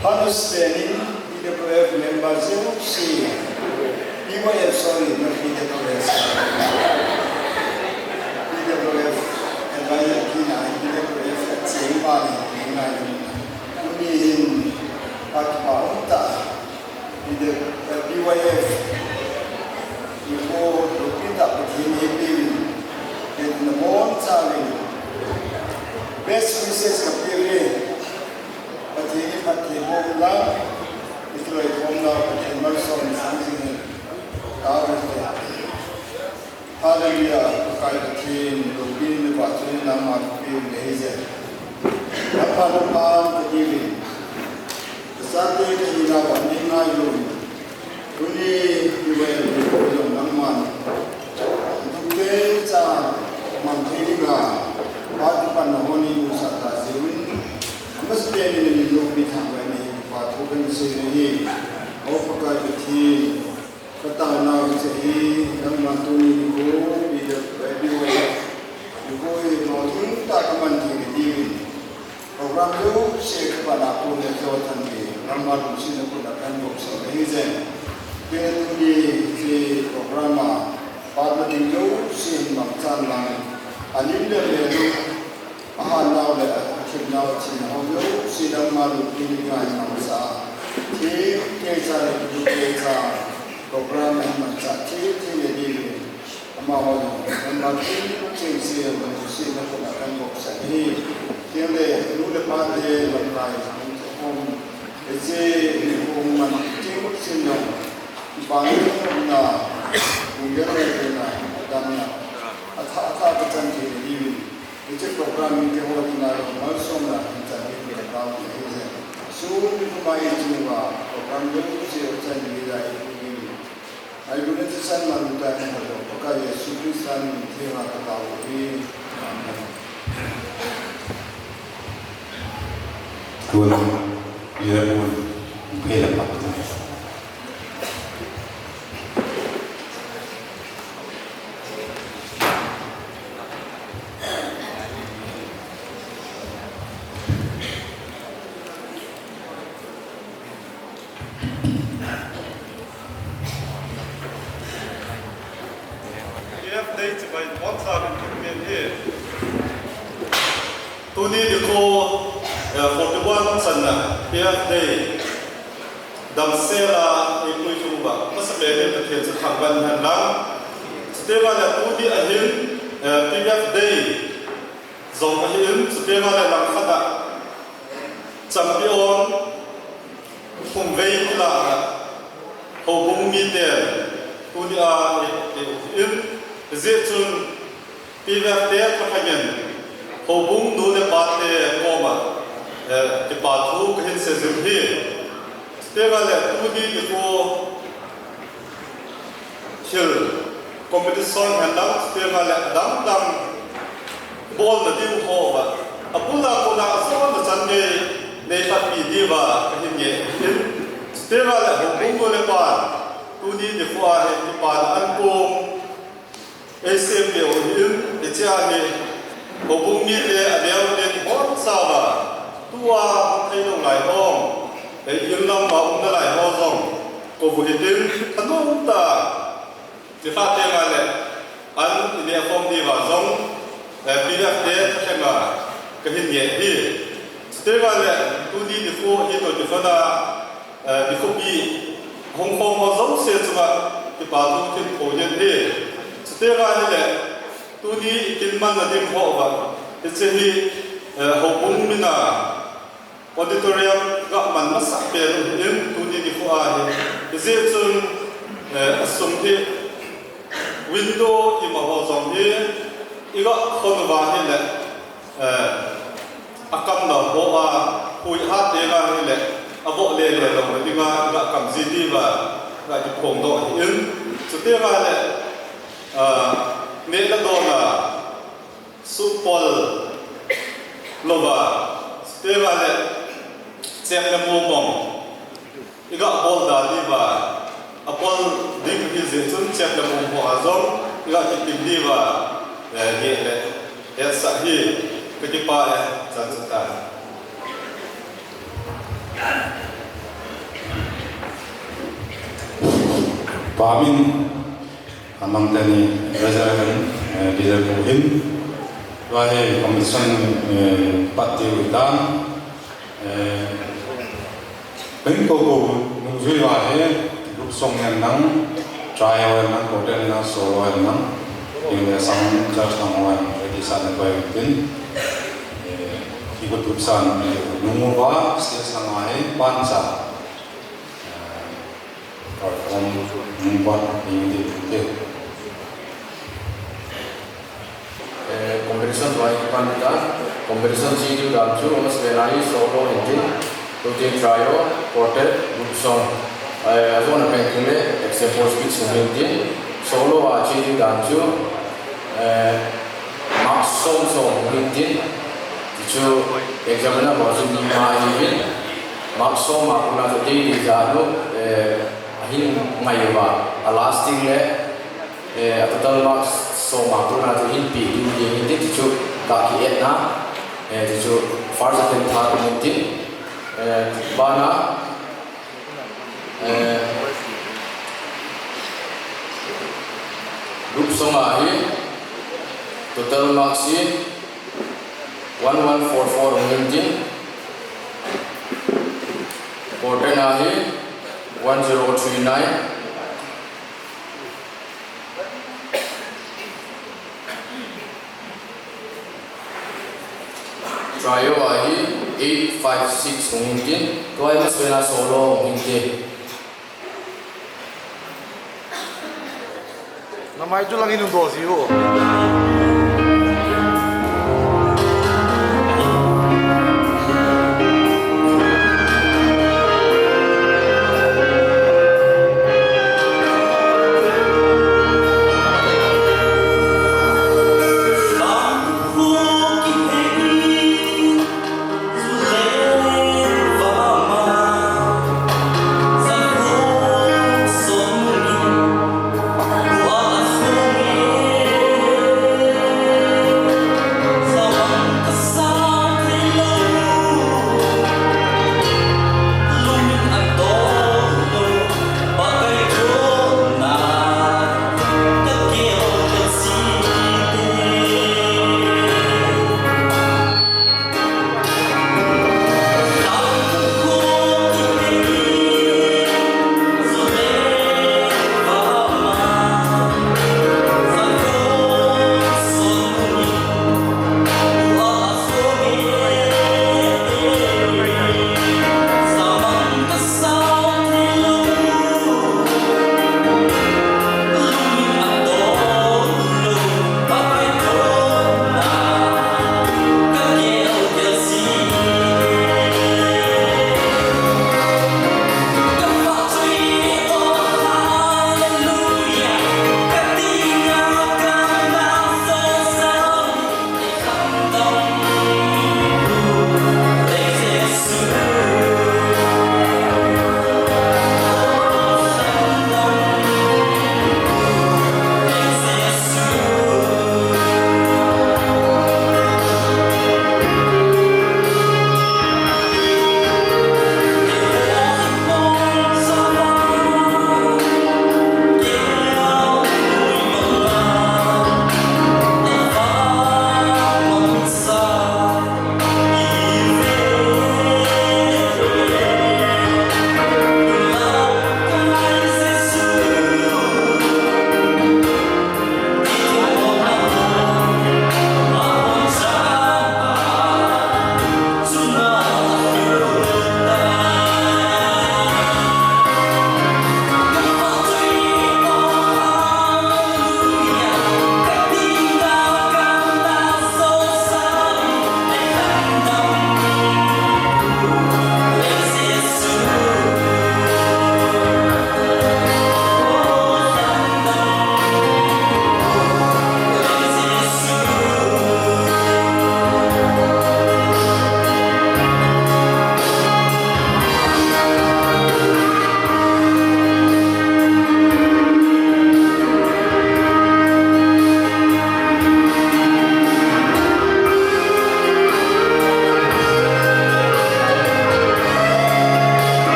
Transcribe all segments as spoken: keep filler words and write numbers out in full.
Honours training, P W F member jouse, P Y F, sorry, not P W F. P W F, advisor kina, P W F, cheng pa ni, ni ngai ni. Tuni hin, pa ki pa um ta, P W F, P Y F, ni ko, lopi ta, Pathen in eipeh uvin, eina bonchauvin. Best wishes kape uve. Pathen in phatthei boh hen lang, i kiloi khomna Pathen malsom in sang jing hen. Amen. Hallelujah, Pakai Pathen, loupina le vahchoina nangma kape u ahi. Nangma nangma kati uve. Kachate kahinau va nei ngailu. Tuni, tuni jong nangman, dukte cha mang thei dinga, pa kipanna ho nei nusah ta jeh uvin, amasapen in nei loupina thangvah in nei pa thu kahin sei ahi. O Pakai Pathen, kataona u hiche ahi, nangman tuni nikho, P W F, nikho hi lungthim tah a kaman thei kati uvin. Program jouse kapan a kon le jo thange, nangma lungsetna khut a kahin vopsah ahi jeng. Kei tuni hiche program a patna ding jouse hin mangchan lang, alim le mel u, ahat nau le athip nau, athi nau jouse nangma lungsetna dinga hin mangcha. Thil kei cha le thil kei cha program a hin mangcha thil thil le ding. Amaho jong, nangma lungsetna chengse, lungsetna khut a kahin vopsah ahi. Chule, nu le pa te, lamkai, hung chom, hiche, hung man, chengse jong, kipana, hung gel le na, damna, atha, atha ka chan thei diuvin. Hiche program in keiho dinga jong, malsomna, hin chan ding ka tao ahi. Sun, ni kuma i chunga, program jouse, chan ding lai, Amen. Amen. Amen. P F Day chibai boncha min kin pen hi. Tuni nikho, eh, forty-one channa P F Day damsel a eipui lhung uva, amasapen in Pathen chu thangvah in hen lang. Chuteng le tuni ahin, eh, P F Day jong ahin, chuteng le langkhat a champion Thumvei kila a, houbung mite, tuni a, e, e, in, hijeh chun, P V F te, pathamin, houbung nu le pa te, koma, e, kipa thu kahin sei jing hi. Chuteng le, tuni nikho, thil competition hen lang, chuteng le adang dang bolna diu ho uva, abul a kona ajona chan gei nei khatpi diuva kahin ngen in, chuteng le houbung nu le pa tuni nikho a hi kipana an kong eisem diu hin, hiche a hi houbung mite aneo ding hon sao a, tua hung thei lou lai ho, ei in lam a um nalai ho jong, kou hitin, thanom tah Chuteng le, an i neh khom diuva jong, eh, P V F te thahenga kahin ngen hi. Chuteng le, tuni nikho hi toh kifana, eh, nikhopi hung khom ho jouse chunga kipa thu kahin phong in hi. Chuteng le, tuni i kin manna ding ho uva, hiche hi, eh, houbung mina, Auditorium ga man masapen u hin tuni nikho a hi. Hijeh chun, eh, asung hi window ima ho jong hi iga khon uva ahile, eh, akam nau ho a, hui hat teng ahile, avoh lele lou dinga iga kam ji diuva, ga kiphong doh ahin. Chuteng le, ah, neh le don a, Suhpol louva, chuteng le chep le mumong iga bol da diuva, apol ding hijeh chun chep le mumong ho a jong iga kipin diuva, eh, neh le hetsah hi kakipah e, chan chu ta. Pamin, amang teni Reverend, eh, Peter Puhin, tua hi competition, eh, pat tiu itan, eh, Pengko ko nungjui va hi group song hihen lang, trio hihen lang, quartet hihen lang, solo hihen lang, in the sound judge lang ho hihen, ready sa na ko hihen tin. Eh, ikut group san, eh, nungu va, stage lang va hi, ban sa. Eh, perform nung va, in the, in the. Eh, competition tua hi kipan ta, competition chi diu dan chu, amasapena hi solo hintin, tutin trio, quartet, group song. Eh, ajona pen kum le, example speech hung hintin, solo a chi diu dan chu, eh, mark som som hung hintin, ti chu examiner ho chu ni nga ahiuvin, mark som a kona chu daily jat u, eh, ahin ngai uva, a lasting le, Eh, a total marks som a kona chu hin pe diu hintin, ti chu ka ki-et na, eh, ti chu first, second, third hintin, eh, bana, eh, group song a hi total marks hi one one four four hintin, quartet a hi one zero three nine, trio a hi eight five six hung hintin, tua hi amasapena solo hung hintin. Namai chu lang in hung doh ji u.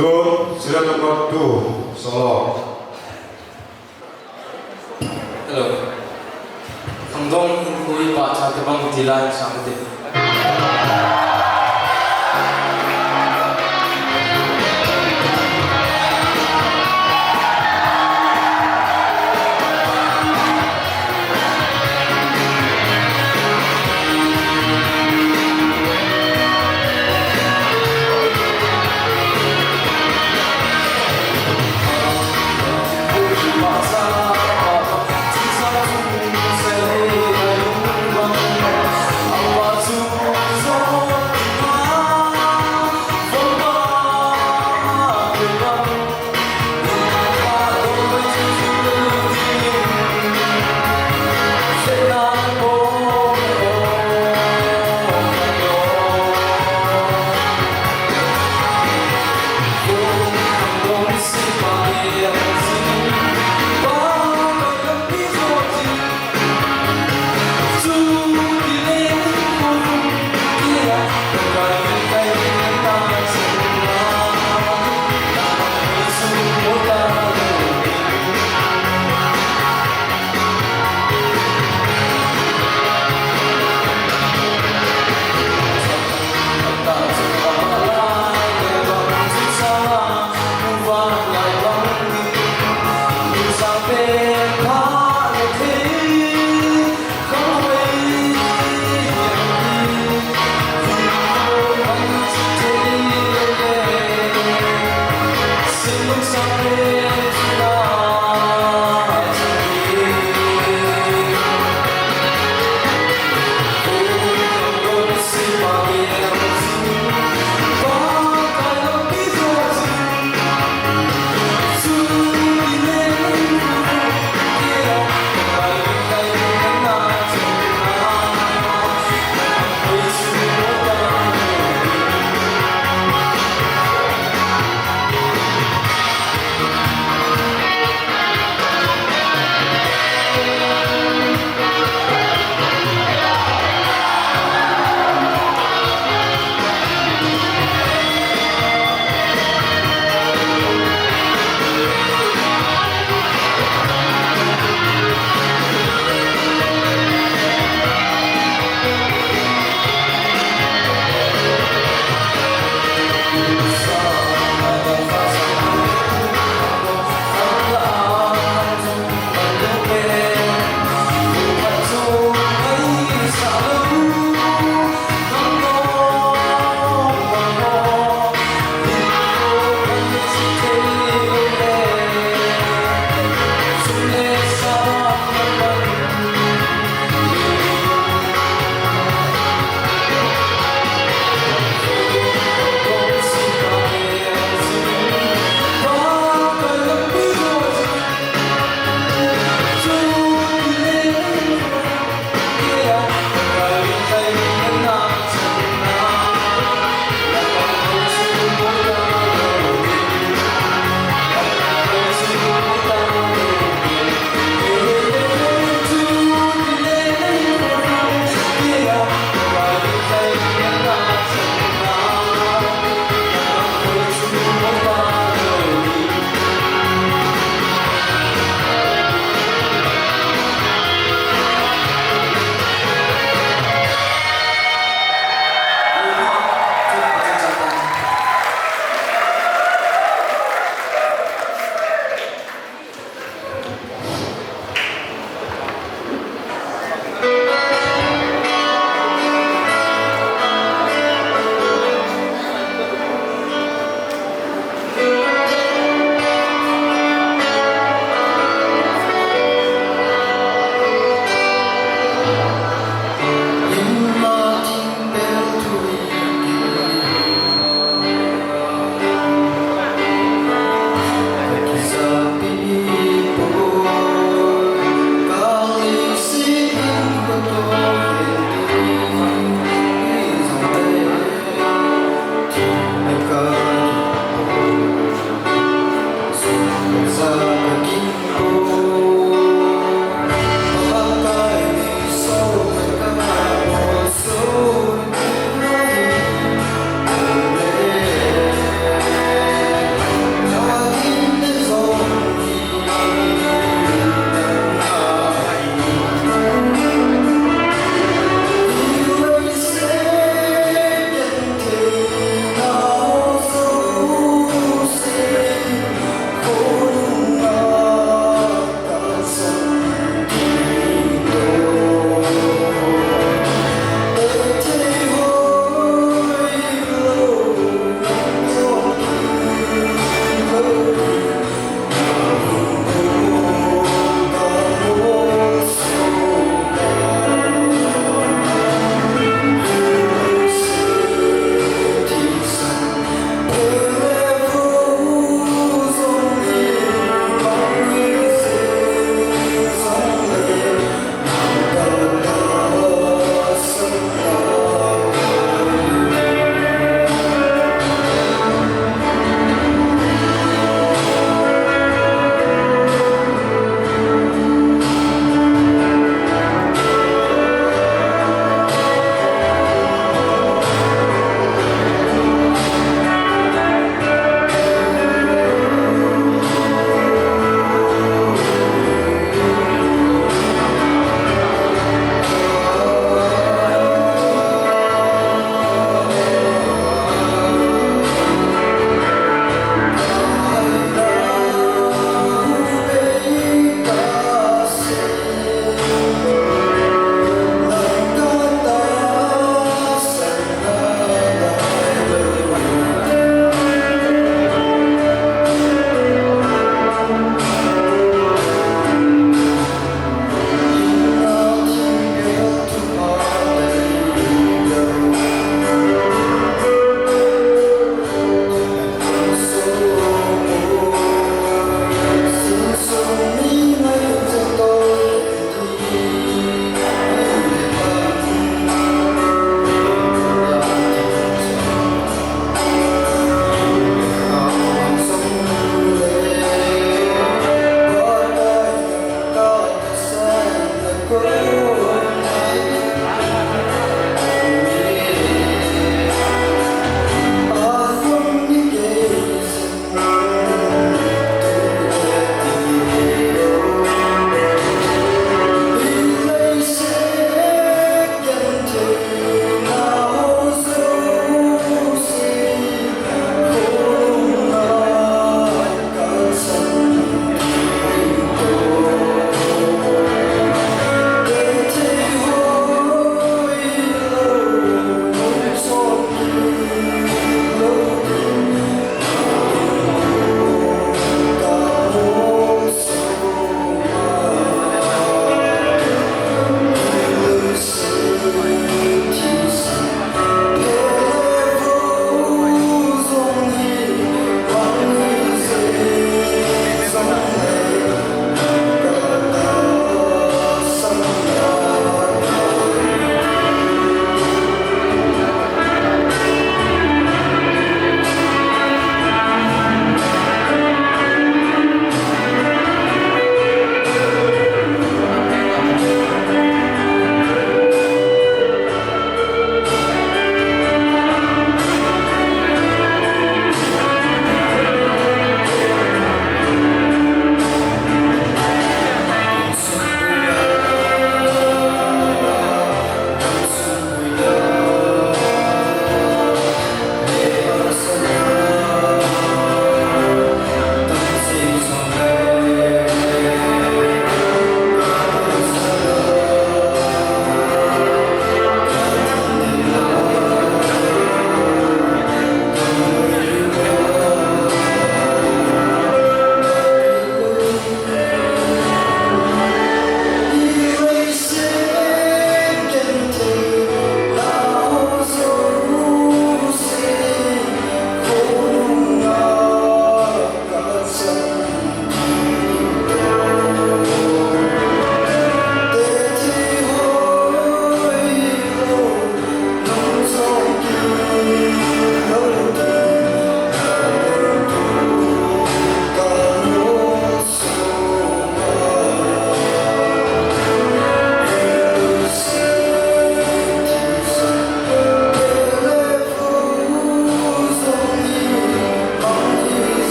Tun, serial number two, solo. Hello. Khangdong in kui pa cha te bang ti lai sa te.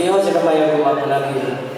Yo, sila mayo ko ako lagi.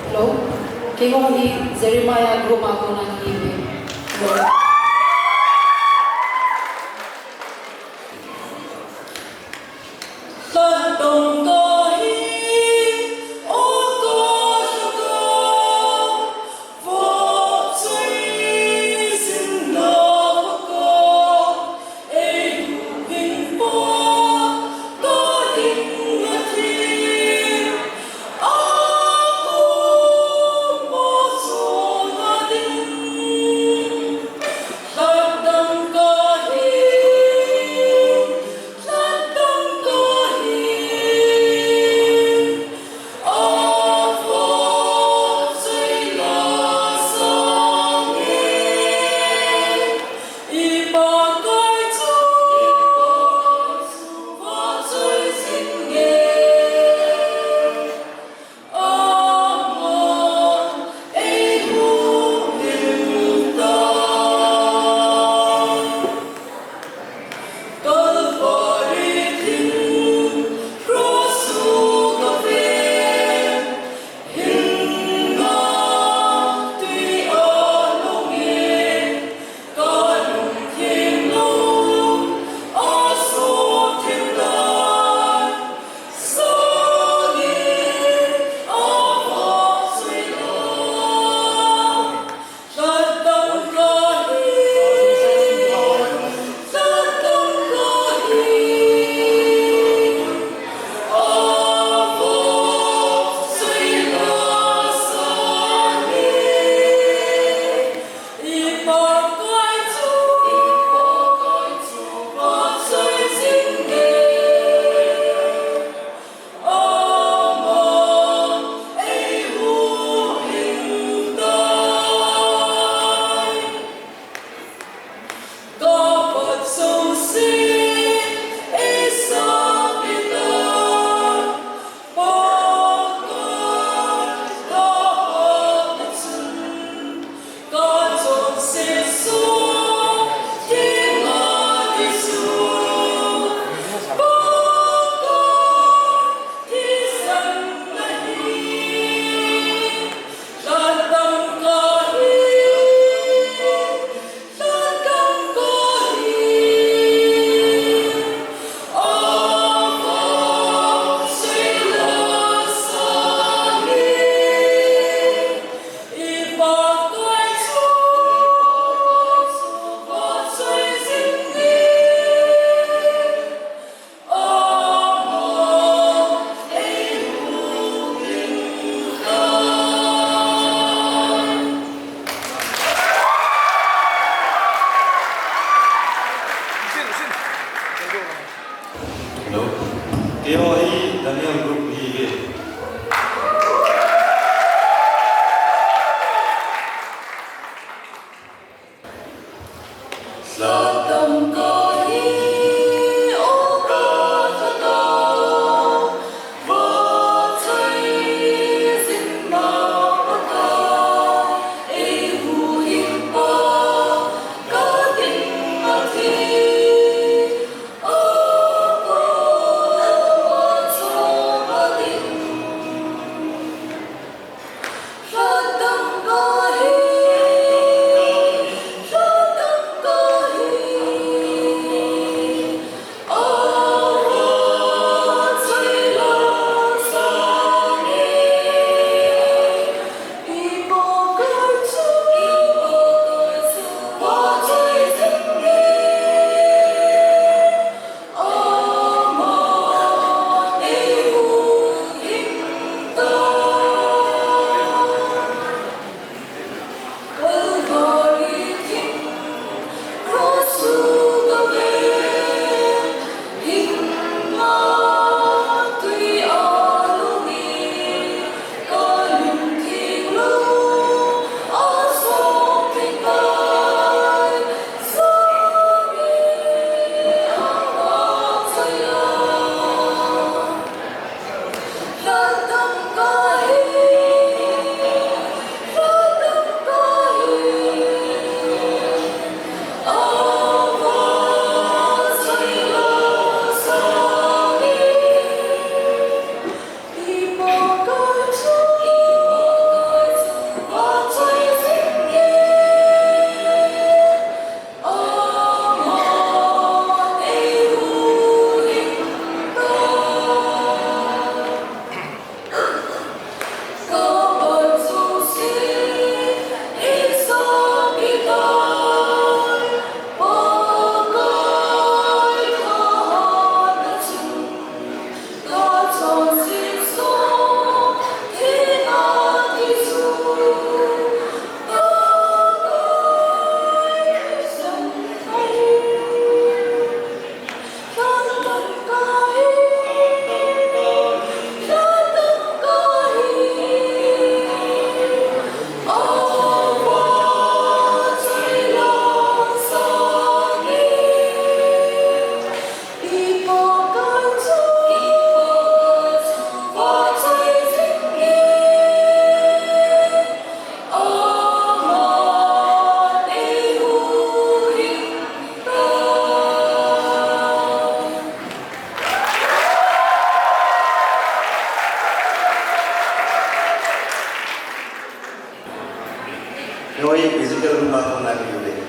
Hello, keiho hi Jeremiah group a kona hi. Hello. Hoi, musical room a kona kaiu le.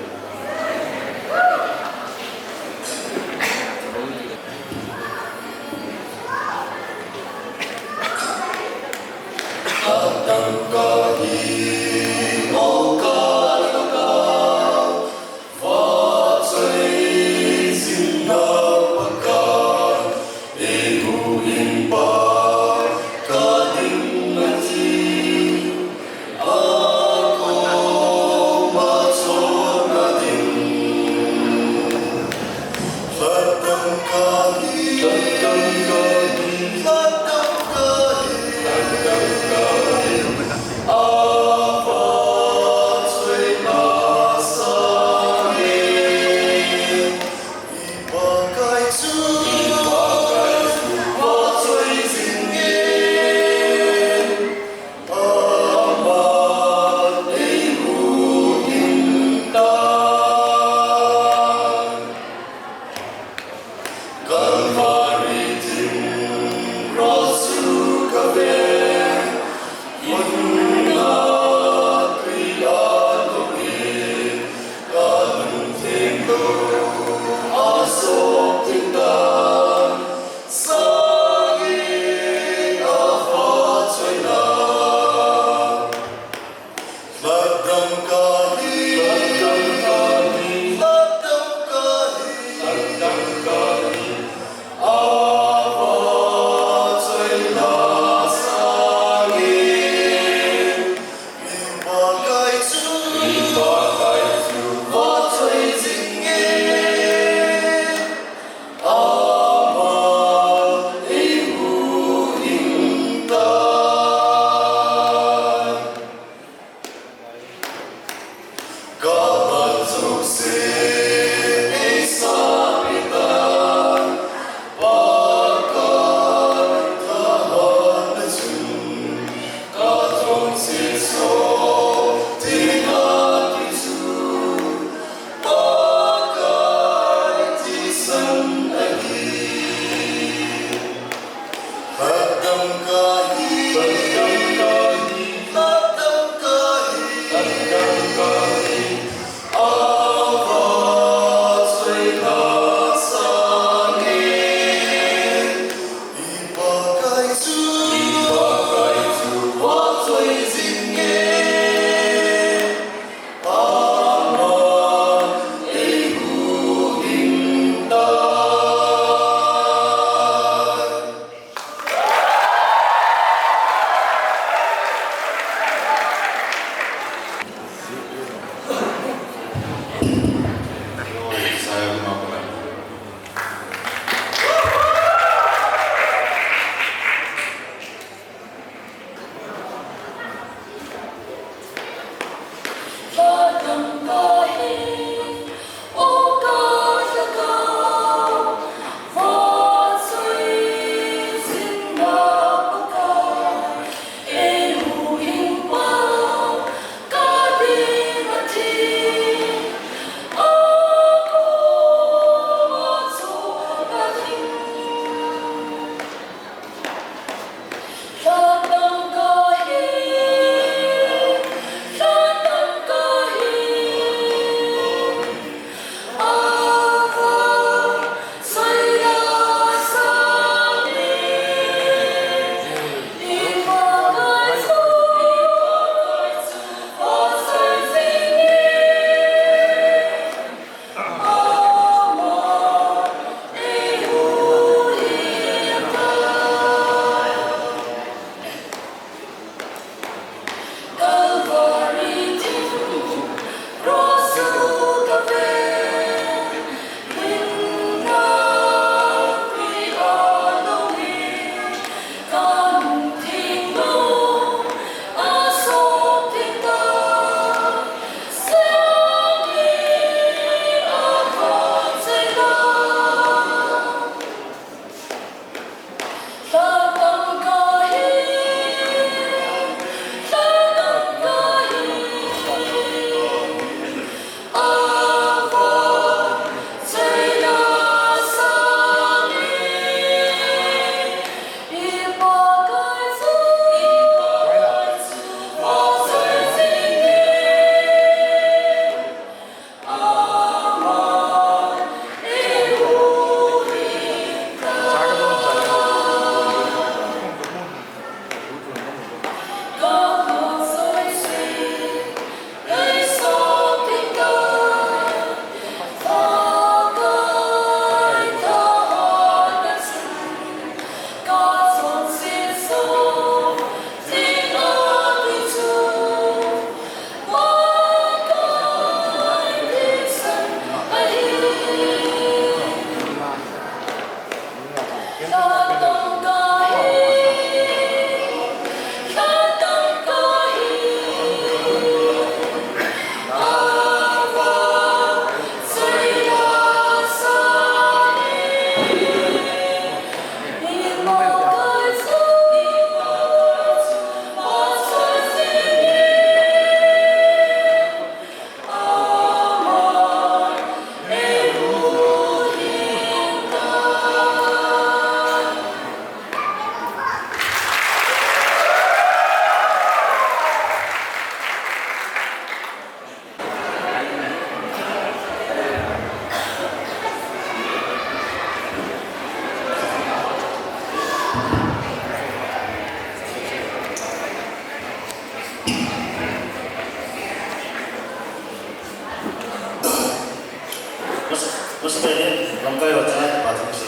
Koi ho chai pa tu si.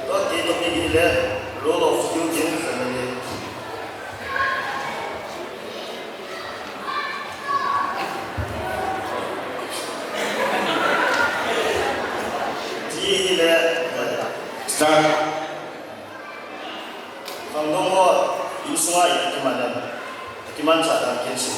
Toh, ti toh, ti le, role of duty in family. Ti le, start. Khangdong ho, insunga ikiman dan, ikiman cha dan ken si.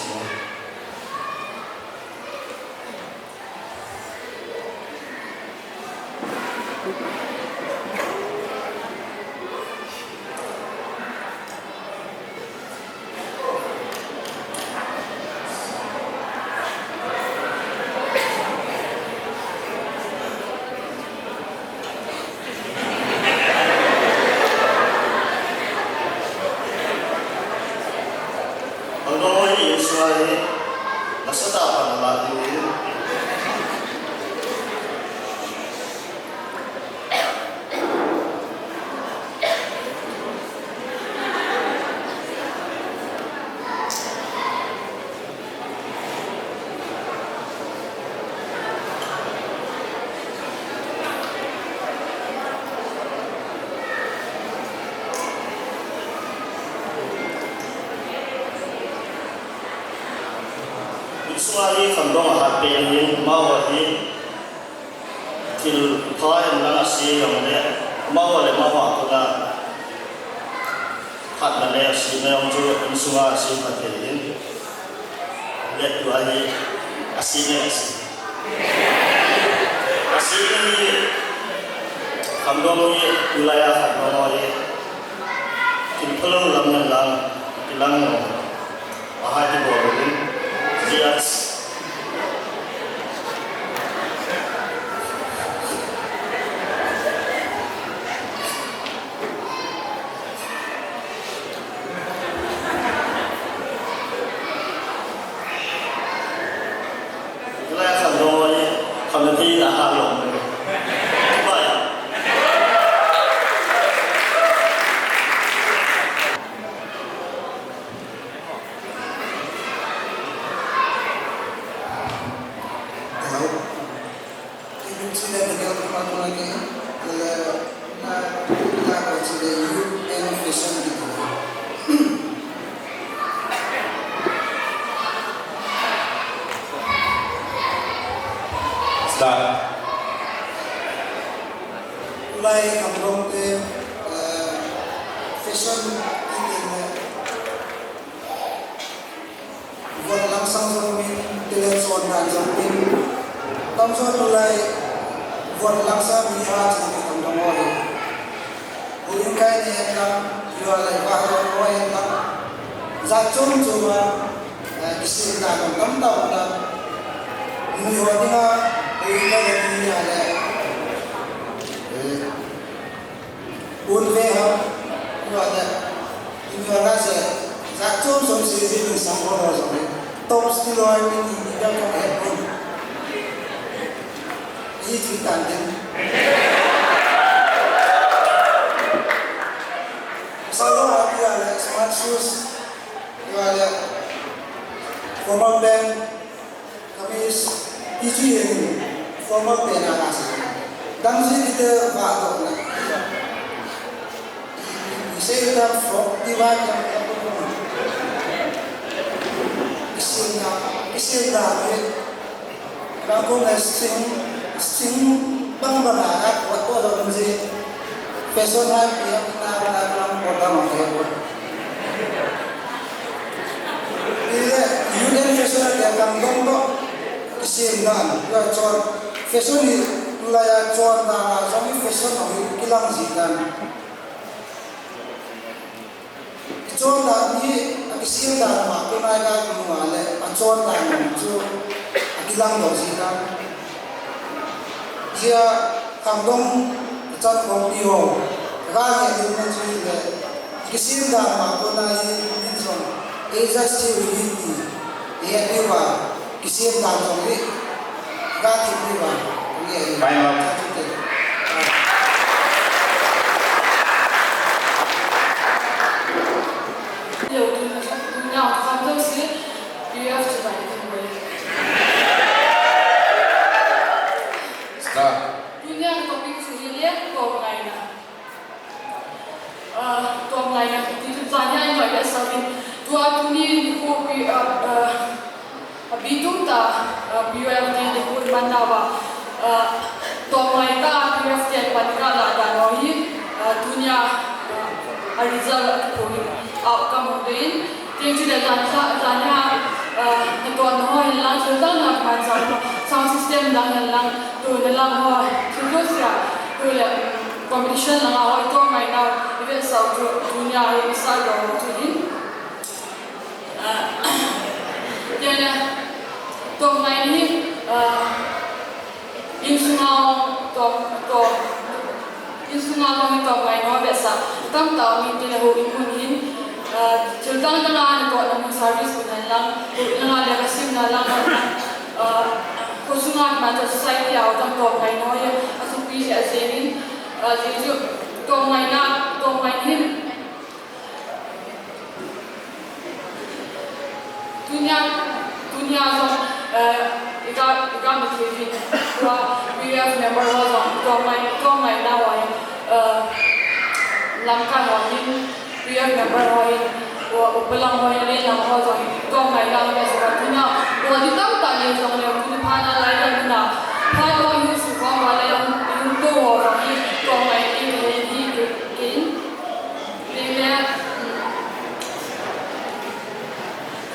Khangdong ho hi insunga hi nasatah a pan ala hi. Insunga hi khangdong ahat pen hi, amaho hi thil pha in lang ase jong le, amaho le amaho a kona phatna le asina jong chu insunga ase phat thei in. Le tua hi asina ase. Asina hi khangdong hi tulai a khangdong hi thil phalou lam in lang, kilang lo. Ahati bol in, yes. Tulai a khangdong hi, khangdong hi aha lo. Bye. Hello. Kei min chu le Daniel Kumar Kumar kei, le na, na ko chu le youth and fashion kiti. Start. Tulai khangdong te, eh, fashion kiti le. Vot langsang jong min, tile chondan jong min. Tamjo tulai vot langsang mi ha chin ki tam dong ho hi. Huin kai ni hen lang, yua lai va dong ho hen lang. Jat chom chom a, eh, kisim dan tam tam ta. Ni ho dinga, huin kai ni hen lang. Eh. Un ve ham, tua de, in tua na se, jat chom chom se se min sang ho lo jong le, top skill ho min in, in dam ko he pon. Hi ti tan den. Sa lo ha tia le, smart shoes, tua le, formal pant, Kamis, iji formal pant a kasa. Dang ji kite ba to na. Ise ta frock ti ba ta. Isin na, isin na ni. Bang ko na string, string bang bang a, ko to do ji. Fashion hai pi na na ko da ma ko. Ile, youth and fashion a tia khangdong toh, kisem dan, tua chon, fashion hi, tulai a chondan a, jong hi fashion a hi, kilang ji dan. Chondan hi, akisem dan ma, tunai ka mu a le, achondan chu, akilang doh ji dan. Hia, khangdong chan khompi ho, ga nge ding na chu le, kisem dan ma kona hi, min jong, Asia Steel Unity, he diu va, kisem dan jong hi, ga thim diu va, nge hi. Bye, ma'am. Cha chu te. Tumta, uh, P U F T ni kun man na ba, uh, tawmngai ta P U F T pan ka la da no hi, uh, tunia, uh, a result a ko hi outcome ho in, tin chi le dan sa, dan ya, uh, na to no ho hin lang, thil dang na man sa, sound system dang hin lang, tu na lang ho, thil ko sia, tu le, um, competition lang a ho, tawmngai na, event sa tu, tunia hi sa do ho tu hin. Ah, kei le, tawmngai ni, ah, insunga tawm, tawm, insunga tawm, tawmngai no vetsah, tamtah um in kei le houin mun hin, ah, thil dang dang a na tawh na mun service un hen lang, houin lang a le ka sim na lang, ah, kho sunga ma ta society a tam tawmngai no hi, a thupi le a jeng in, ah, ti chu, tawmngai na, tawmngai hin, Tunia, tunia jong, eh, i ga, i ga mu thei hi, tua P U F member ho jong, tawmngai, tawmngai na ho hi, eh, lamkai ho hin, P U F member ho hin, u, upa lang ho hin, le lang ho jong, tawmngai na ho hin, tunia, tua ni tamtah ni jong le, tuni phat na lai le na, phat ho hin su ho ma le, hin tu ho jong hin, tawmngai ni hi, hi, hi, hi. Tile,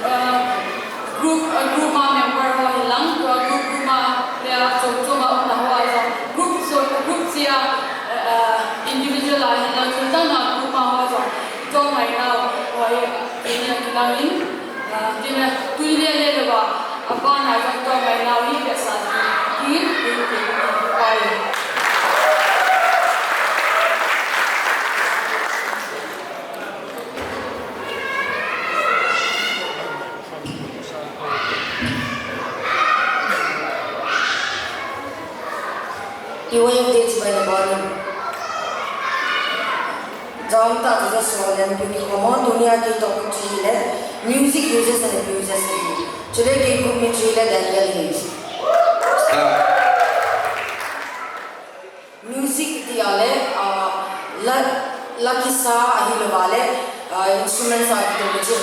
um, uh, group, uh, group a member ho hi lang, uh, group, group a le a chom chom a umna ho a jong, group so, group chia, uh, uh, individual a hi lang, chom chom a group a ho jong, tawmngai na ho hi, tile, lang in, uh, tile, tui le le le ba, a ba na jong tawmngai na hi, le sa, hi, hi, hi, hi, hi, hi. Iwai update bai na bani. Jam ta tu so len pi ki komo dunia ki to ku chi le music uses and abuses. Chule ki ku mi chi le Daniel Hayes. Stop. Music iti a le, ah, la, la kisa ahi lou va le, ah, instruments a kiti chu,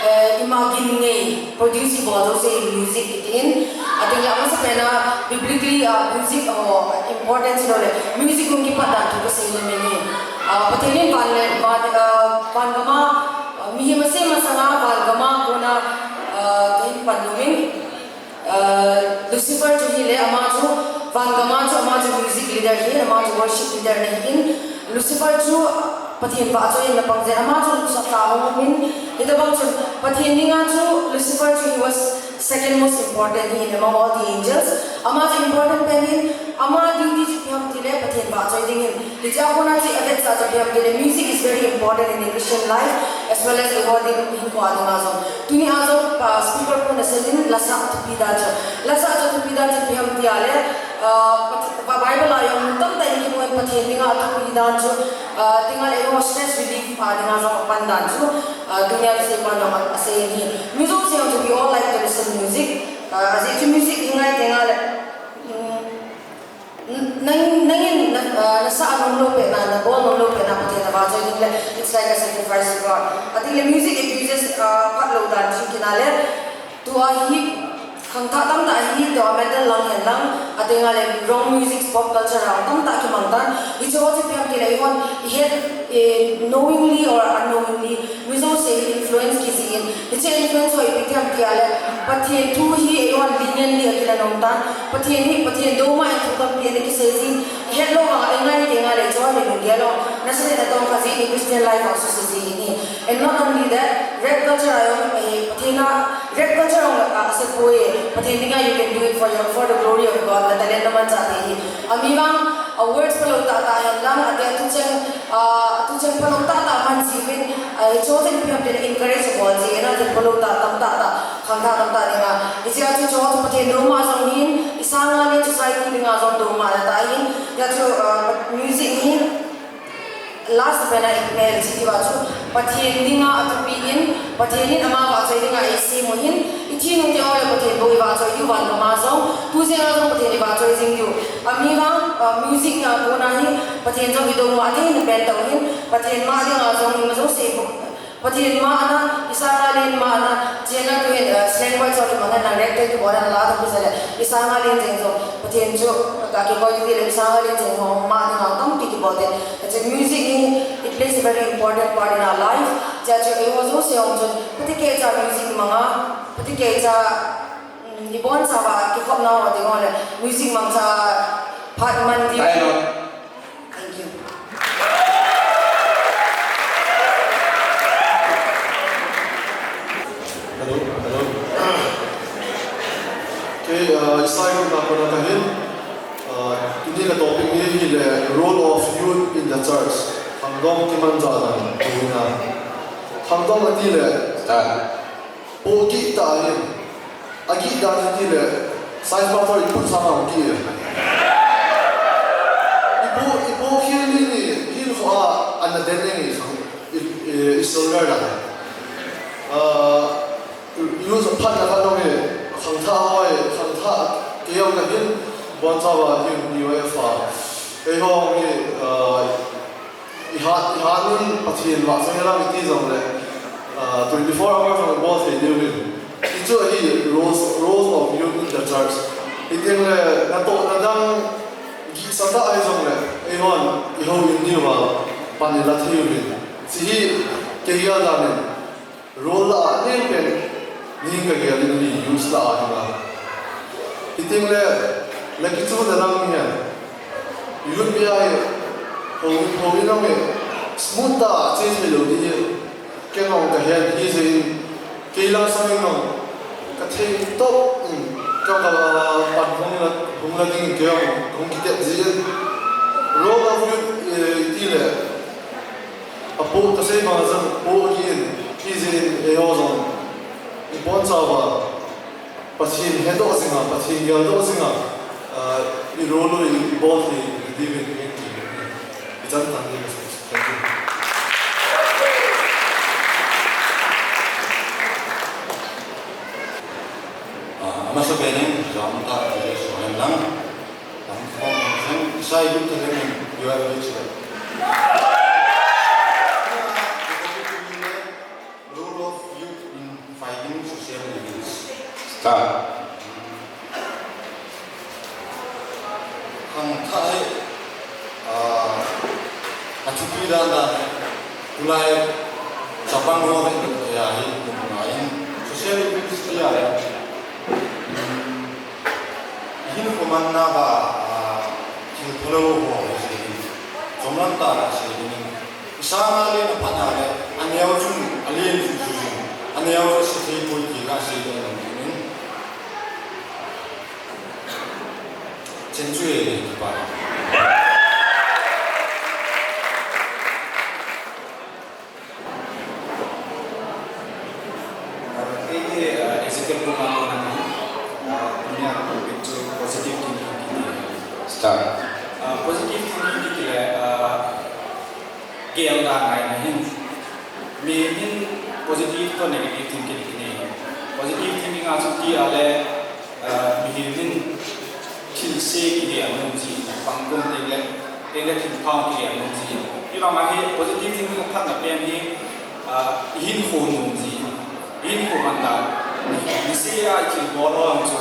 eh, ima gin ngei, produce bol jouse music iti in. Ati le, amasa pen a, biblically, ah, music, oh, importance lou le, music hung kipat dan thu kasei le mei ni. Ah, Pathen in van le, van, ah, van gam a, ah, mihem asem masang a, van gam a kona, ah, kahin pan lou in. Uh, Lucifer chu hi le ama chu, van gam a chu ama chu music leader hi, ama chu worship leader na hi in. Lucifer chu Pathen vahchoi in na pang jen, ama chu sa ta hong um in, hitabang chu Pathen dinga chu Lucifer chu he was second most important hi in among all the angels. Ama chu important pen in, ama duty chu ipi ham ti le Pathen vahchoi ding in. Hiche a kona chu avetsah chu ipi ham ti le, music is very important in the Christian life, as well as eiho ding hinkho a dinga jong. Tuni a jong, ah, speaker pu na sel in, lasah thupi dan chu. Lasah chu thupi dan chu ipi ham ti a le, ah, Pat-, Bible a jong mun tamtah in kimu in Pathen dinga thupi dan chu, ah, ti ngal eiho stress relief a dinga jong apan dan chu, ah, tuni a chu seipan jong asei in hi. Music jong chu we all like to listen music. Ah, ajeh chu music hi ngai te ngal, um, Nang, nangin na, ah, na sa nom lou pet na, na bol nom lou pet na, Pathen na vahchoi ding le, it's like a sacrifice to God. Ati le music abuses, ah, phat lou dan chu kina le, tua hi, khangthah tamtah hi, tua metal lang hen lang, ati nga le wrong music, pop culture lang tamtah kimang tan, hiche ho chu ipi ham ti le, ihon, ihet, eh, knowingly or unknowingly, Mi jouse hi influence kijih in, hiche influence ho ipi ham ti a le, Pathen thu hi eihon leniently a kila nom tan, Pathen hi, Pathen douma in thu tampi ana kisei jin, ihet lou vang a, eingai te ngai le, chua le lunggel lou, nasa le natong kha jin, i Christian life a suse jin hi. And not only that, rape culture a jong, eh, Pathen a, rape culture a jong, ah, ase poi, Pathen dinga, you can do it for your, for the glory of God, na talent na manchah te hi. Ami vang, a words phalou tah tah hen lang, ati a thucheng, Ah, tucheng phalou tah tah man jin, ah, hiche ho chu ipi ham ti le encourage bol jin, ah, thil phalou tah tamtah tah, khangthah tamtah dinga. Hiche a chu, chu Pathen douma jong hin, isanga le society dinga jong douma le tah hin, hiche a chu, ah, music hin, last pen a ipi ham ti le chu, Pathen dinga athupi in, Pathen in ama vahchoi dinga eisem u hin, Ithi nung teng uleh Pathen bou ivahchoi diu van gam a jong, tu jeng a jong Pathen ivahchoi jing diu. Ami vang, ah, music na kona hi Pathen jong idouma ding in pen tah u hin, Pathen ma dinga jong ima jouse bou, Pathen ma ana, isanga len ma ana, chena tuin, eh, slang word sa ki mana na rek te ki bora na la ta ki sale, isanga len jeng jong, Pathen chu, ka ki koi ti le, isanga len jeng ho ma na na tam ti ki bote. It's a music ni, it plays a very important part in our life. Cha chu, eh, ho jo se hong chun, pati ke cha music manga, pati ke cha, mm, ibon sa ba, ki khop na ho te ho le, music mang cha, part man di. Thank you. Hello, hello. Okay, uh, isai ko na ko na kahin. Uh, tuni ka topic ni hi le role of youth in the church. Khangdong kiman ja dan, tu na. Khangdong ati le. Start. Pohgih tah in, agih dan in ti le, science pastor in put sang a gih. Ipoh, ipoh khel ni ni, hin kho a, ana den ni ni, i, i, i soldier dan. Ah, i, i lu sa phat na ka nong e, khangthah hoi, khangthah, kei jong ka hin, bon sa wa hin, ni wa fa. Kei jong ni, ah, Ihat, ihat nun Pathen vahchoi henlang iti jongle, ah, twenty-four hours jong ibol thei diu hin. Hichu ahi roles, roles of youth in the church. Hiteng le, natohna dang gihsa tah ahi jongle, eihon, ihou in diu va, pan ila thei u hin. Hiche hi, kei gel dan in. Role la a nen pen, ning ka gel in hi use la a hi la. Hiteng le, la kichu na lang ni hen. Youth bia hi, ho, ho in ong e, smooth ta, che thei lou di hi. Ken ong ka hen, hi jeh in, kei lang sang in ong, ka thei top, in, ka ka pan hung la, hung la ding in kei ong, hung kitep jeh in. Role of youth, eh, iti le, Apoh kasei bang a jong poh ahin, hijeh in eiho jong ibon chauva Pathen hedoh jinga, Pathen geldoh jinga, ah, i role u i, ibol thei diuvin, i, i, ichan tah in kasei. Thank you. Ah, amasa pen in, jam ta, eh, so hen lang. Lam khom khom, sai lut ta leng, you have reached there. Role of youth in fighting social evils. Start. Khangthah hi, ah, athupi dan dan, tulai chapang ho hi, ya hi, kum ngai in, social evils ti a hi. Ihinkho manna ba, ah, thil phalou ho hi, chomlam tah a sei ding. Isanga len aphat a le, aneo chun alen chu chu jing. Aneo chu asei thei poi ti kasei ding ahi. Chen chu e le kipa. Kei hi, ah, executive program kona hi, ah, tunia topic chu positive thinking kiti. Start. Ah, positive thinking kiti le, ah, kei a ngai na hin. Mi hin positive toh negative thinking kiti. Positive thinking a chu ti a le, Ah, mihem in thilse kihe anom ji, pangkon teng le, teng le thilpha kihe anom ji. Hivang a hi positive thinking aphatna pen hi, ah, ihinkho nom ji, ihinkho man dan. Nise a ithilbol ho jong chu,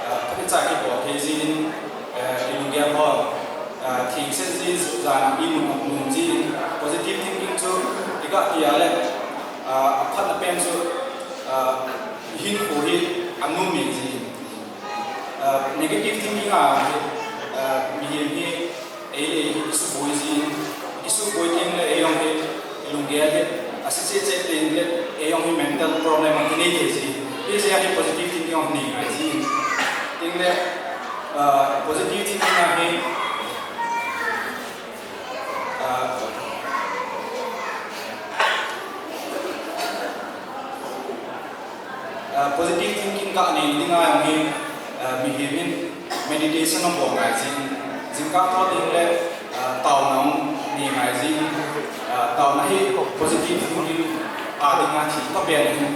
ah, phatecha kibol thei jin, eh, ilunggel ho, ah, thengset ji, jan imu nom ji, positive thinking chu iga ti a le, ah, aphatna pen chu, ah, ihinkho hi anom ji. Ah, negative thinking a, ah, mihem hi, ei le ei hi isuboi jin, isuboi teng le ei jong hi, ilunggel hi, asei cheh cheh teng le ei jong hi mental problem a kinei thei jin. Hijeh a hi positive thinking jong nei ngai jin. Teng le, ah, positive thinking a hi, ah, Ah, positive thinking kanei ding a jong hi, ah, mihem in meditation abol ngai jin, jingkah thot ding le, ah, taona nei ngai jin, ah, taona hi positive thinking a ding a thil pha pen ahi.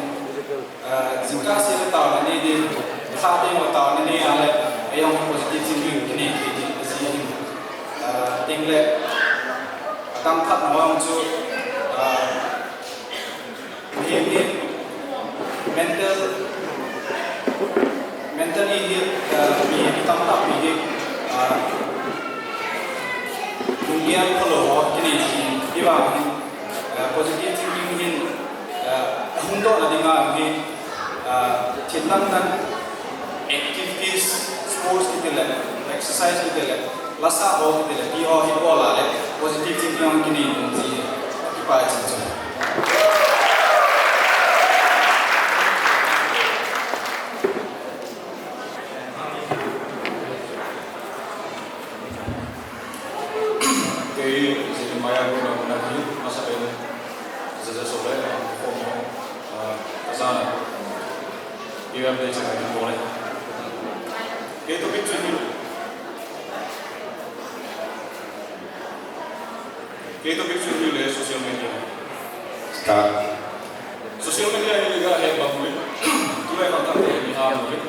Ah, jingkah seh le taona nei ding, nikhat teng le taona nei a le, ei jong hi positive thinking kinei thei ding ahi. Ah, teng le, atam khat na jong chu, ah, Mental, mentally hi, uh, mi, mi tamtah mi hi, uh, lunggel phalou ho kinei hi, hi vang hi, uh, positive thinking hin, uh, hung dohna dinga hi, uh, thil dang dang activities, sports kiti le, exercise kiti le, lasa ho kiti le, ti ho hi bol a le, positive thinking hung kinei ding ti, kipa chin chin. Kei Jeremiah Guna Guna hi, masa pen, Zaza Sole, Komo, ah, Kazana. Iwan de chana ni bole. Kei topic chu hi. Kei topic chu hi le social media. Start. Social media hi ga he bang le. Tulai bang ta ni ha le.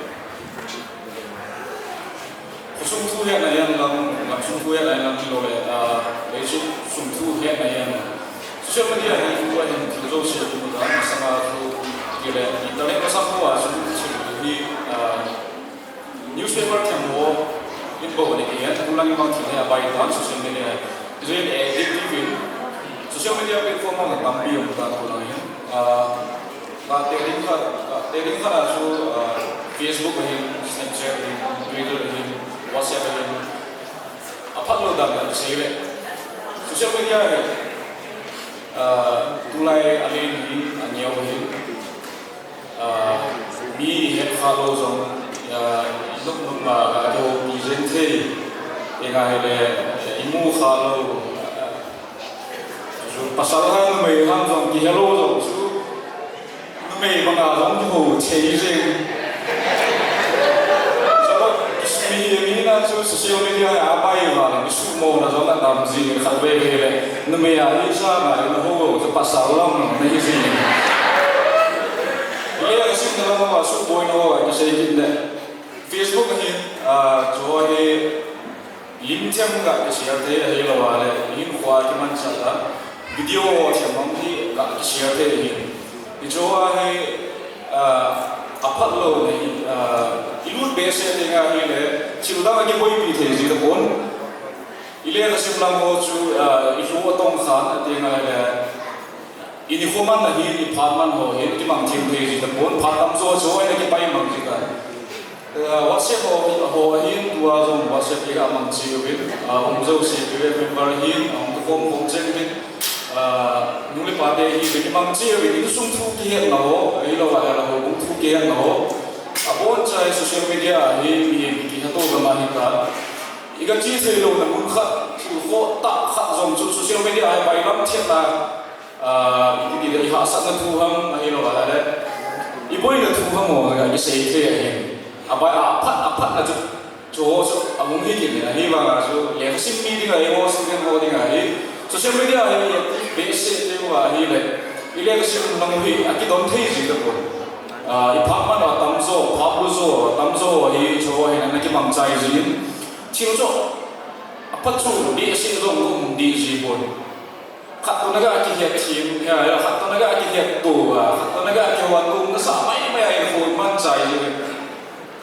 Khosung thu hetna hihen lang, gamsung thu hetna hihen lang, hilou le, ah, leiset sung thu hetna hihen lang. Social media hi thu ahin thil jouse thu ta, masanga thu, kile, internet masang thu a, sung thu hi, ah, newspaper them ho, in bou ni kihen, thu lang in bang thil hi abai tan, social media hi. Jen addictive in, social media platform a tampi um ta thu lang hin. Ah, Ka te ding khat, ka te ding khat a chu, ah, Facebook ahin, Snapchat ahin, Twitter ahin, WhatsApp ahin, aphat lou dan a kisei le. Social media hi, ah, tulai alen hin, aneo hin, ah, mi het kha lou jong, ah, nuk nuk ma ka kihoupi jeng thei, tenga hile, imu kha lou, ah, Chu pasal ham numei ham jong kihe lou jong chu numei banga jong kiho thei jeng. Chuleh kisumi mi na chu social media a pai uva le kisumona jong atam jing khat veve le numei a hi sa na na ho chu pasal lam na hi jing. Le kasimna lam a suboina ho kisei kit le Facebook hin, ah, chu hi Lim them ga kishare thei ahilou le, hinkho a kimanchah a, video them mong hi ga kishare thei ahi. Hiche a hi, ah, aphat lou nei, ah, ilut behseh ding ahile, thil dang akiboipi thei ji tapon. Ile kasim lang ho chu, ah, ilu atong khan ati ngai le, Ini khoman ahin, iphat man ho hin, kimang them thei ji tapon, phat tamjo jo in akipai mang ji ta. Eh, WhatsApp ho, ho ahin, tua jong WhatsApp hi amang cheh uvin, ah, um jouse, P Y F member ahin, um, khom khom cheh uvin, ah, nu le pa te hi, kimang cheh uvin, insung thu kihetna ho, ahilou le houbung thu kihetna ho. Abonchauva social media ahin, mi kihetto gam ahi ta. Iga che thei louna mun khat, thil khoh tah khat jong chu social media a bailam thetna Ah, iti ti le, ihahsatna thu ham, ahilou le, iboina thu ham o, kisei thei ahi. Abai aphat, aphatna chu, chu ho chu, ahung hi kit in, ahivanga chu, lekhasim mi dinga hi, ho student ho dinga hi, social media hi, behseh teu ahile, ilekhasim lang hi, akidon thei ji tapon. Ah, iphat man atamjo, phat lou jo, atamjo hi, chu ho hi, ana kimangchai jin. Thil chu, aphat chu, behseh jong um ding ji pon. Khat toh na ga kihet thim, ya, ya, khat toh na ga kihet to, ah, khat toh na ga kihuan to, nasa mai mai a inkho manchai ji.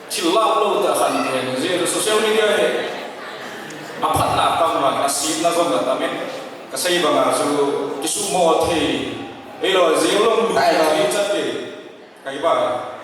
Thil lap lou tah khat hi, social media hi. Aphatna atam vang, asetna jong atam in. Kasei banga chu, kisumo thei. Eilou, jilou lou, ai, ai, chat thei. Kaiba.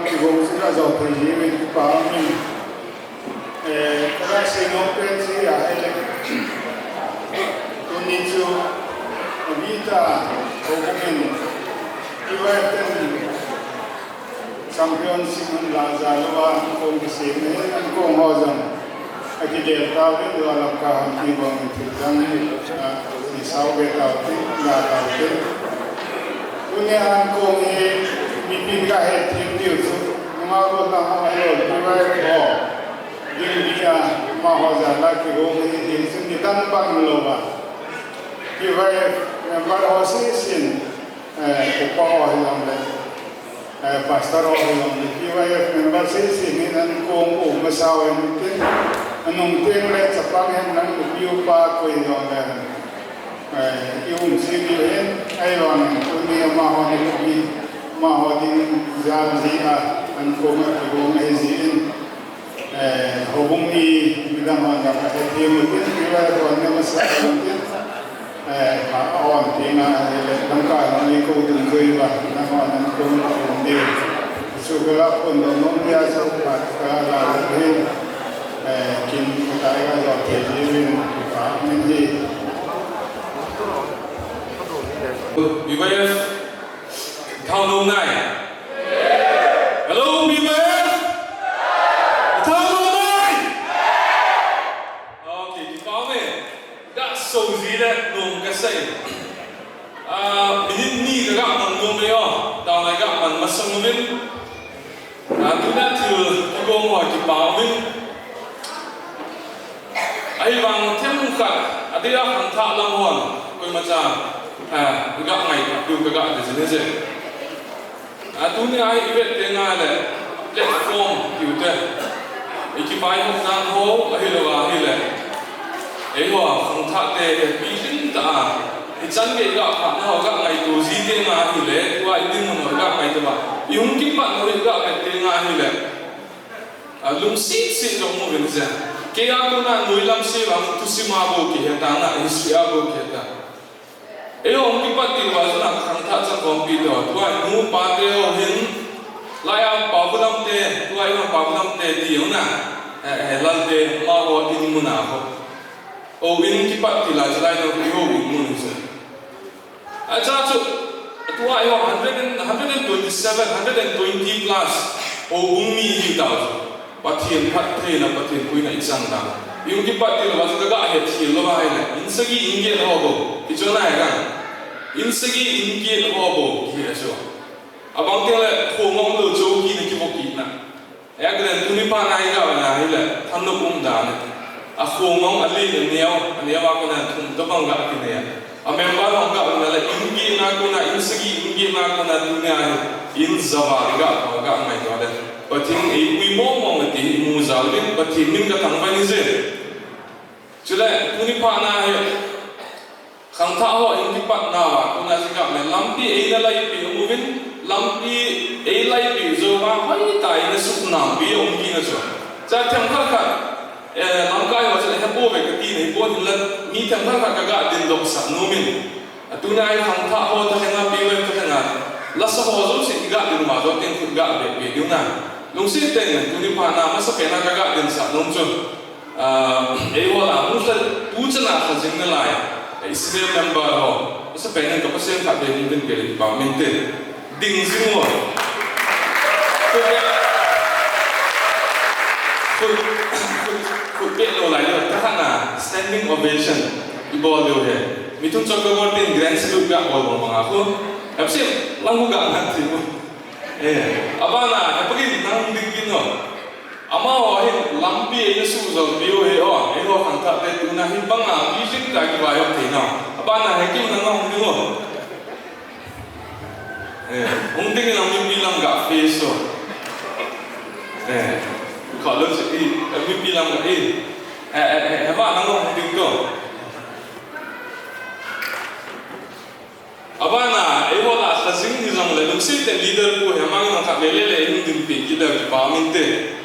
Kigong chu ka jao thei jeh in kipa um in. Eh, ka sei nom pen chu ahile. Tuni chu a vita ko ka men. Kiwa ten championship hun la ja lou a kong kisem e, an kong ho jong. Akidel tauvin, lou lam ka ham ti bang thil jang hi, ah, isao ve tauvin, la tauvin. Tunia an kong hi mipin ka het thei tiu chu, nunga ko tang ho, lou, pi vai ho. Ding dia, amaho jal a kigong hi, ding chu nidan bang lou va. Pi vai, member ho sese in, eh, upa ho hi jong le. Eh, pastor ho hi jong le, P Y F member sese in an kong u masa u hin tin, anung teng le chapang hin nang upi upa koi jong le, eh, i um sese u hin, ahivangin, tuni amaho ni upi, amaho ding jal jeh a, an kong a kigong ahi jeh in, Eh, houbung mi midang hon jong ahet thei u tin, P Y F hon jong amasa u tin. Eh, a, a on ti nga, eh, le, lamkai hon ni ko dungjuiya, nangho nan ko ma um ding. Chu ka la phondoh nom dia chu, ka, ka la hin. Eh, kin ka tai ka jo te ji rin, ka min hi. P Y F. Thao nom nai. Hello, P Y F. Thao nom nai. Okay, kipa um e. Ga sou ji le nom ka sei. Ah, minute ni ka ga man nom e o. Tao nai ga man masang uvin. Ah, tuna thil kigong ho kipa um in. Ahivang themkhat, adeh a khangthah lam hon, koimacha, ah, i ga ngai, piu ka ga de jin e je. Ah, tunia i vet teng le, platform, piu te. I kivaihop dan ho, ahilou ahile. Eiho, khangthah te, pi tin ta a. I chan gei ga phat na ho ga ngaito ji teng ahile, tua i dinmun ho ga ngaito a. I hung kipat na ho i ga vet teng ahile. A lungset set jong um uvin je. Kei a kona noilam se vang thusim a bou kihe ta na, history a bou kihe ta. Eiho hung kipat ti uva jong a khangthah chang khompi to. Tua nu pa te ho hin, lai a pa bu lam te, tua eiho pa bu lam te ti jong na. Eh, eh, lal te, amaho in mun a ho. O in kipat ti la, chulai to eiho in mun se. Acha chu, tua eiho hundred and, hundred and twenty-seven, hundred and twenty plus, houbung mi hi tao chu. Pathen phattheina, Pathen puina i chang ta. I hung kipat ti lou va chu ka ga het thei lou va ahile. In sagi in get ho bou. I chu nai ka. In sagi in get ho bou. Hi a chu. Abang teng le khongom lou chou kina kivo kina. Ahile tuni phat na i ga ve na ahile, thanop um dan e. A khongom a len a neo, a neo a kona thum tobang ga kine a. A member hon ga ve na le, in get na kona, in sagi in get na kona tunia hi, in ja val i ga, ga ngai to le. Pathen in eipui mong mong e ti i mu jal uvin, Pathen min ka thangvah in i je. Chule, tuni phat na hi, Khangthah ho in kipat nauva, kona jingkah le lampi eina laipeh um uvin, lampi eina laipeh jouva, hoitah in eina suhnampi um kit na chu. Chua themkhat khat, eh, lamkai ho chun ahepouve kati nahi pon hinla, mi themkhat khat kaga dingdoh sah nom in. Atunia i khangthah ho talhenga, P Y F talhenga, lasa ho jouse iga ding ma jo teng khut ga beh beh diu na. Lungset tah in, tuni phat na masapen a kaga dingsah nom chu. Ah, eiho lah, hung lha, tuchan a lha jing nalai, eh, Israel member ho, masapen in ka Pathen khatvei hung ding peh le kipah um inte. Ding jing uvo. Khut, khut, khut beh lou lai leh, thakhat na standing ovation i bol diu ahi. Mi thum chom ka bol tin grand salute ga bol bang bang a khu. Hepsi, lang khu ga ngan ti khu. Eh, abana, hepa gin nang ding gin no. Amaho hin lampi eina suhjolpeh u ahi o, eiho khangthah te tuna hi banga pi jing tah a kivaihop thei nau. Abana Hekim nang hung ding o. Eh, hung ding in lang mipi lam ga face o. Eh, kholou si i, eh, mipi lam ga i. Eh, eh, eh, hepa nang hung ding to. Abana, eiho lah lha jing hijongle, lungset tah in leader pu hi amang nang khatvei le le hung dingpeh kit le kipah um inte.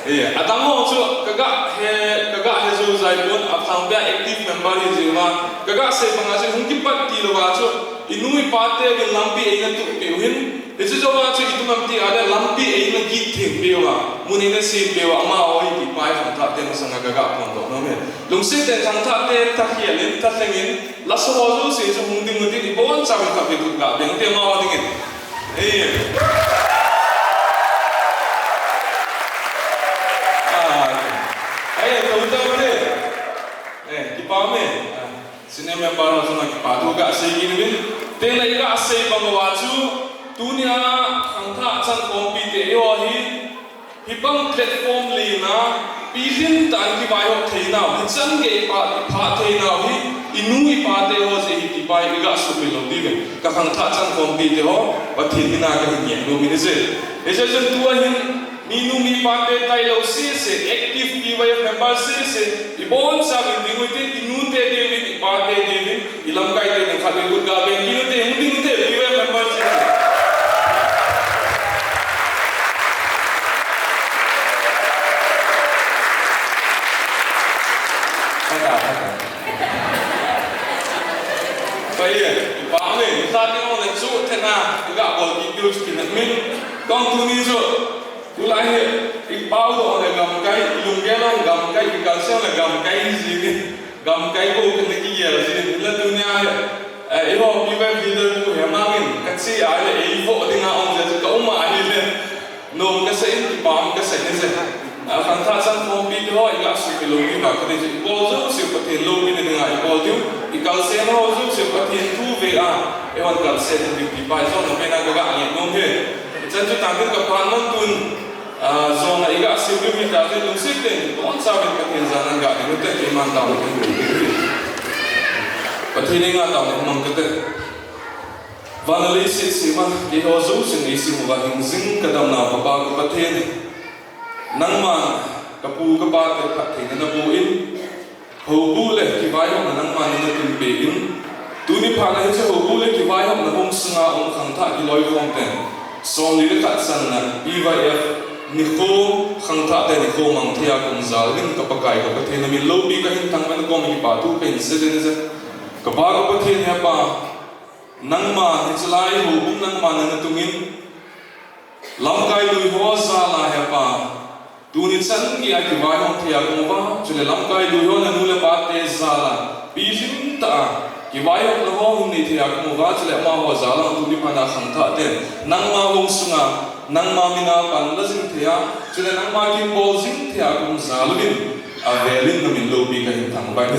Eh, adang ho chu, kaga he, kaga he jou jai pon, athangpi a active member hi jeh uva, kaga sei banga chu, hung kipat tilou va chu, Inu ipa teuvin lampi eina tuh peh u hin, hiche jouva chu itum am ti ahile lampi eina git theng peh uva, mun eina sem peh uva, amaho hi tipa hi khangthah te masanga kaga phondoh nom e. Lungset tah in khangthah te thakhel in, thalheng in, lasa ho jouse chu hung ding utin, ibonchauvin khatvei khut ga beng ute amaho dingin. Ei. Ah, ei, tou tau te. Eh, kipah e. Ah. Senior member ho chunga kipa thu kasei kit uvin. Tengle iga sei bang uva chu, tunia khangthah chankhompi te eiho hi, hibang platform lena, pilhin tah in kivaihop theinau, hichan gei ipa, iphah theinau hi, inu ipa te ho jeh ahi ti pa hi iga sumil lou diuvin. Ka khangthah chankhompi te ho, Pathen mina kahin ngen nom in ahi. Hiche chun tua hin, minu mipa te tailou sese, active P Y F member sese, ibonchauvin ding utin, inu te diuvin, ipa te diuvin, ilamkai te ding khatvei khut ga beng kit ute, hung ding ute, P Y F member sese. Pha ta, pha ta. Pai e, ipa me, ipa te mo le chu thena, iga bol kit diu chu kinep min, kong tuni chu. Tulai hi, ipao doh le gamkai, ilunggel a gamkai, ikalson le gamkai hi jing in, gamkai bou kana kigel jin, hinla tunia hi, eh, eiho P Y F leader pu hi amangin, kache a le eivoh dinga um jeh chu ka um a ahile, nom kasah in, kipah kasah in je. Ah, khangthah chankhompi te ho, iga sumil lou diu ka ti chu, ibol jouse Pathen loupina dinga ibol diu, ikalson ho jouse Pathen thu ve a, eihon kalson diu ti pa hi jong na pena kaga ngen nom e. Chan chu tangtin ka phat man tun, ah, jong a iga sim diu hi ta chu lungset tah in, ibonchauvin Pathen jana ga ding ute, keiman taona kahin pe diu. Pathen henga taona mang kate. Van le leiset sema, keiho jousen eisim uva hingjing kadamnau Kapa ka Pathen. Nangman kapu kapa te phattheina naboh in, houbung le kivaihopna nangman natun peh in, tuni phat a hiche houbung le kivaihopna hung sunga um khangthah kiloikhom ten, somli le khat channa P Y F nikho, khangthah te nikho mang thei a kaum jal uvin ka Pakai ka Pathen namin loupi kahin thangvah in nakoma kipa thu kahin sei in ahi. Kapa ka Pathen, Hepa, nangman hiche lai houbung nangman natungin, lamkai lui ho jal a Hepa, tuni chan gei a kivaihom thei a kaum uva, chule lamkai lui ho nanu le pa te jal a, pilhin tah a kivaihopna ho hung nei thei a kaum uva, chule amaho jal a tuni phat a khangthah ten nangma hung sunga, nangma mina panla jing thei a, chule nangma kin bol jing thei a kaum jal uvin, avel in namin loupi kahin thangvah in ahi.